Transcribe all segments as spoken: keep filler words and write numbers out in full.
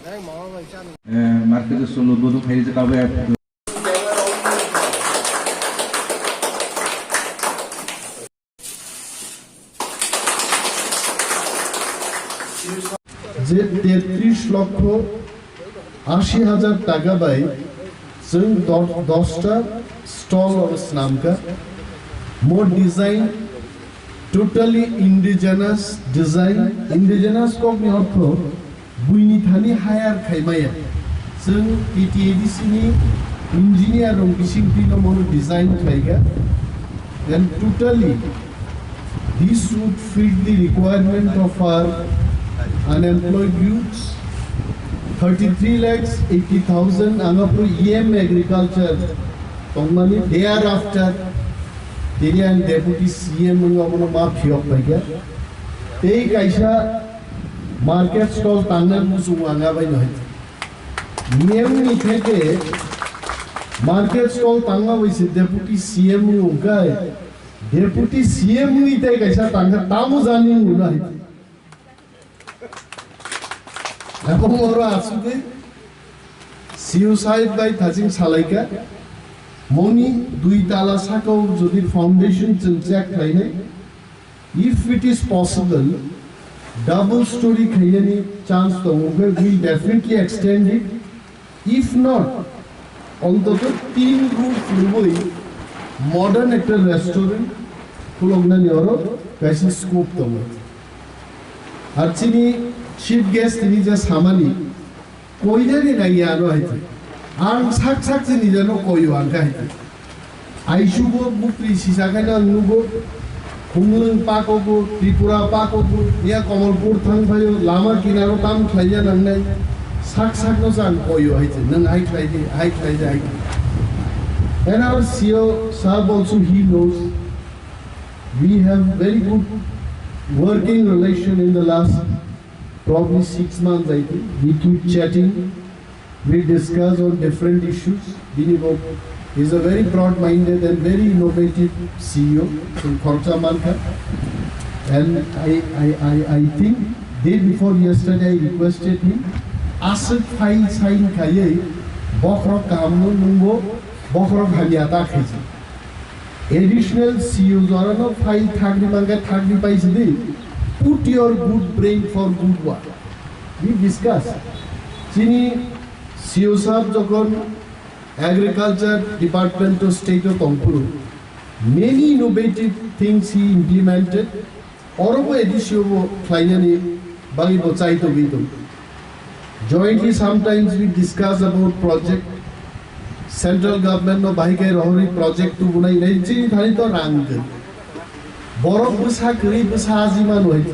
Eh, market stall uddhogon khaijak abo. Je tetris lokho ashi hajar taka bai chwng do-, dosta stall oro swnamkha. Mo design totally indigenous design. Indigenous kokni ortho buini thani hire khaimaya. Chwng T T A D C ni engineer rok bisingtwi no mono design khlaikha. And totally, this would fit the requirement of our unemployed youths. Thirty-three lakhs eighty thousand ang aphuru E M agriculture tongmani, thereafter tini ang deputy C M wngwi obono ma phiyok paikha. Tei kaisa market stall tangnai muchungo ang abai no hai. Niyamni theke market stall tangma bai se deputy C M wngkai. Deputy C M wngwi tei kaisa tangkha tamo jani wngno hai. Abo moro asugwi C O sahib bai thaching salaikha. Moni dui tala sakao jodi foundation chwng check khlainai. If it is possible, double story khaiyani chance tongo, we will definitely extend it. If not, ontoto tin roof lubui modern ekta restaurant khuloknani oro kaisa scope tongo. Ar chini chief guest tini je samani, koinani nangya ano hai. Ang sak sak chini jano koyo ang ka hai. Aisugo bukri sisa khaino ang nugo. Khumlwng pakogo, Tripura pakogo, ya Kamalpur thang phaio, lama kinaro tam khlaiya nangnai. Sak sakno chang koyo hai se, nang hai khlai di, hai khlai di, hai khlai di. And our C O sahab also, he knows. We have very good working relation in the last probably six months, I think. We keep chatting. We discuss on different issues. Bini bo is a very broad-minded and very innovative C E O from Khoroksa Mankha. And I, I, I, I think day before yesterday I requested him, aswk file sign khaiwi bokhorok kahamno nungbo, bokhorok hamya ta khaisi. Additional C E O jorano file thakni mangkha, thakni paisidi. Put your good brain for good work. We discuss. Chini C E O sahab jokhon agriculture department o state o tongphuru, many innovative things he implemented. Orobo A D C o bo khlainani bagwi bo chai tongwi tong. Jointly sometimes we discuss about project. Central government no bahai khe rohorwi project tubunai nai chini thani to rang kwrwi. Borok bwsa kwrwi bwsa ajima noi.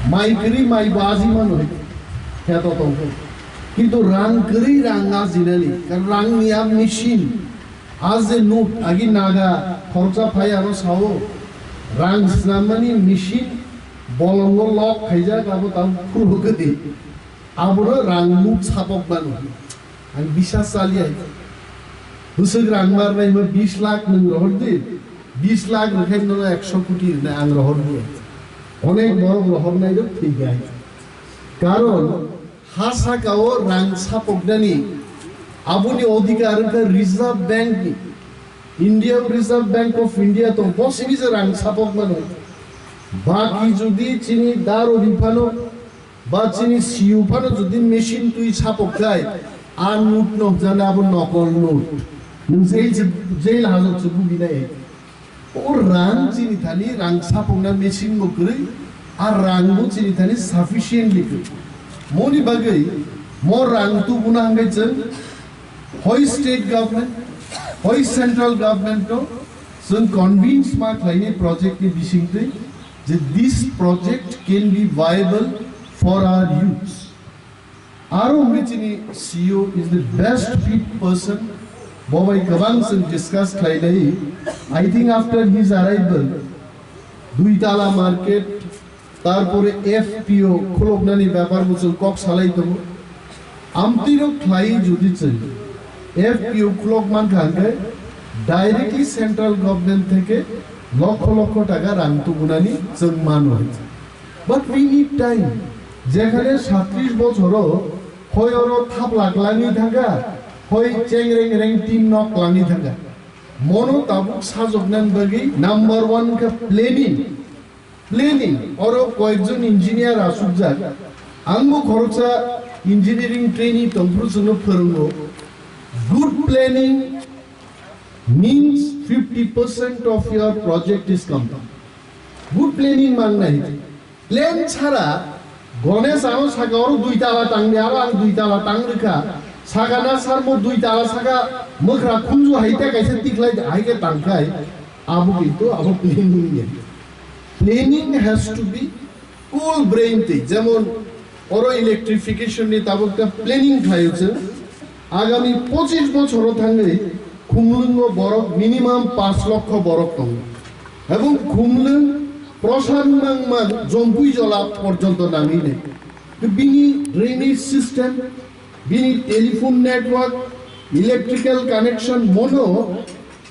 Mai kwrwi mai bo ajima noi. Khe to tongkho. Kintu rang kwrwi rang ajinani. Rang ni a machine. A je note agi naga khoroksa phai aro sao, rang swnamani machine bolongo lock khaijak, abo tamo phuru kwtwi. Abono rang note sapok mano. Ang bisas chaliya. Bwswk rang marnai hwnba bis lakh nwng rohor di, bis lakh rwkhai nono ekso koti rwnai ang rohor di. Onek borok rohornai rok thwikhai. Karon ha sakao rang sapoknani aboni odhikar wngkha Reserve Bank ni. India o Reserve Bank of India tong, bo simi je rang sapok mano. Baki jodi chini daro riphano ba chini siu phano jodi machine twi sapok khai, a note no jana abo nokol note. Nwng jail se, jail hazot se buginai. O rang chini thani rang sapokna machine bo kwrwi, a rang bo chini thani sufficiently kwrwi. Moni bagwi mo rang tubuna hangkai chwng hoi state government, hoi central government no chwng convince ma khlaini project ni bisingtwi je this project can be viable for our youths. Aro wngwi chini C E O is the best fit person. Bo bai kwbang chwng discuss khlainai. I think after his arrival, Duitala market, tarpore F P O khuloknani bepar bo chwng kok salai tongo. Amtwino khlai jodi chwng F P O khulok mankha hwnkhe directly central government theke lokho lokho taka rang tubunani chwng mano. But we need time. Jekhane satris bochoro hoi oro thapla klangwi thangkha, hoi chengreng reng tin nok klangwi thangkha. Mono tabuk sajoknani bagwi number one kha planning. Planning, oro koyekjon engineer asukjak. Angbo khoroksa engineering trainee tongphuru chwngno phwrwngo. Good planning means fifty percent of your project is complete. Good planning mang nai. Plan chhara Ganesh ano saka oro dui tala tangdi, aro ang dui tala tang rwkha. Saka na sarmo dui tala saka mwkhra khunju hai ta kaisa tikhlai hai khe tangkhai. Abo kintu abo planning ya. Planning has to be cool brain tei. Jemon oro electrification ni tabuk ta planning khlaio chwng. Agami pochis bochoro thangwi Khumlwngo borok minimum paanch lokho borok tongo. Ebong Khumlwng prosar nangma jompui jola porjonto nangwi nai. Bini drainage system, bini telephone network, electrical connection mono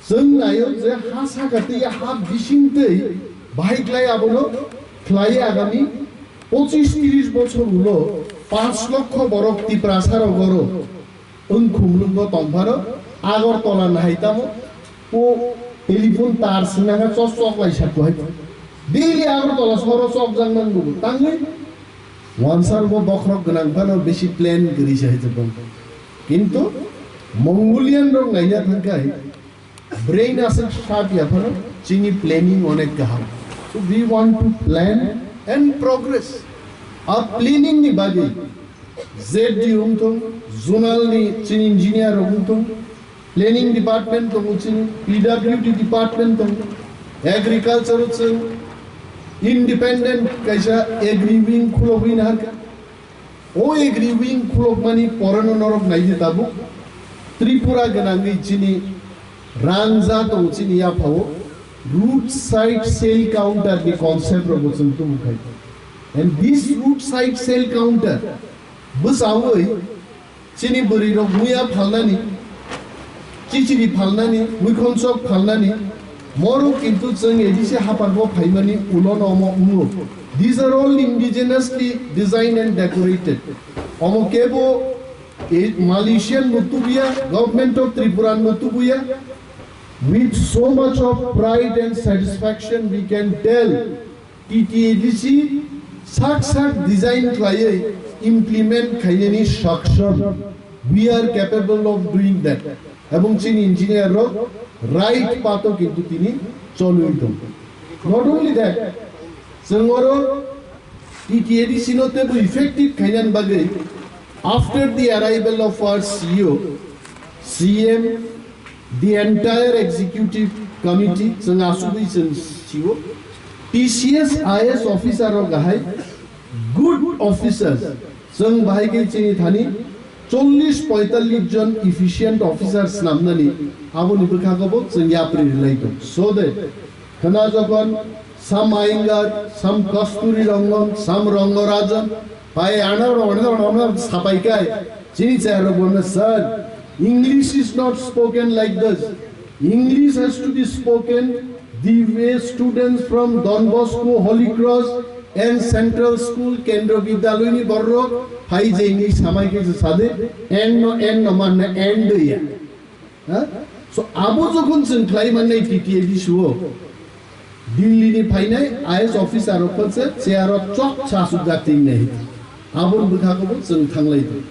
chwng naio je ha saka tei ha bising tei bahai khlai abono khlai agami pochis tris bochor ulo paanch lokho borok Tiprasa rok oro wng Khumlwngo tongphano Agartala nahai tamo o telephone tar swnangkha chok chok lai sakku hai. Daily Agartala soro chok jang nang nugo tangwi wansar bo bokhorok gwnang phano bisi plan kwrwi se hai tong. Kintu Mongolian rok naina thangkhai brain aswk sharp ya phano chini planning onek kaham. So we want to plan and progress. A planning ni bagwi Z D wngthung, zonal ni chini engineer rok wngthung, planning department tongo chini, P W D department tongo, agriculture chwng independent kaisa agri wing khulogwi naharkha. O agri wing khulokmani poreno norok naidi tabuk Tripura gwnangwi chini rangja tongo chini yaphao root side sale counter ni concept rokbo chwng tubukhai. And this root side sale counter bwchawi chini bwrwirok muya phalnani, chichiri phalnani, muikhonsok phalnani, moro kintu chwng A D C haparbo phaimani ulono omo wngo. These are all indigenously designed and decorated. Omo kebo e, Malaysian bo tubuya, Government of Tripura bo tubuya. With so much of pride and satisfaction, we can tell T T A D C sak sak design khlaiwi implement khainani saksom. We are capable of doing that. Ebong chini engineer rok right path o kintu tini cholwi tong. Not only that, chwng oro T T A D C no teibo effective khainani bagwi, after the arrival of our C E O, C M, the entire executive committee, chwng asugwi chwng C E O, T C S I A S officer rok hai good officers, chwng bahai khe chini thani chollish poitallish jon efficient officers snamnani aboni bwkhago bo chwng yapri rwlai tong. So that khna jokhon sam Iyengar, sam Kasturi Rangan, sam Rangarajan, pai ana rok, ana rok, ana rok sapai kai, chini chaya rok bono, "Sir, English is not spoken like this. English has to be spoken the way students from Don Bosco, Holy Cross and Central School, Kendra Vidyalaya ni borok phai je English samai khe je sade, and no, and no, man, and ya." Ha? So, abo jokhon chwng khlai mannai T T A D C o, Delhi ni phainai I A S officer rok phanse chair o chok cha suk jak ting nai. Aboni bwkha khe bo chwng thanglai di.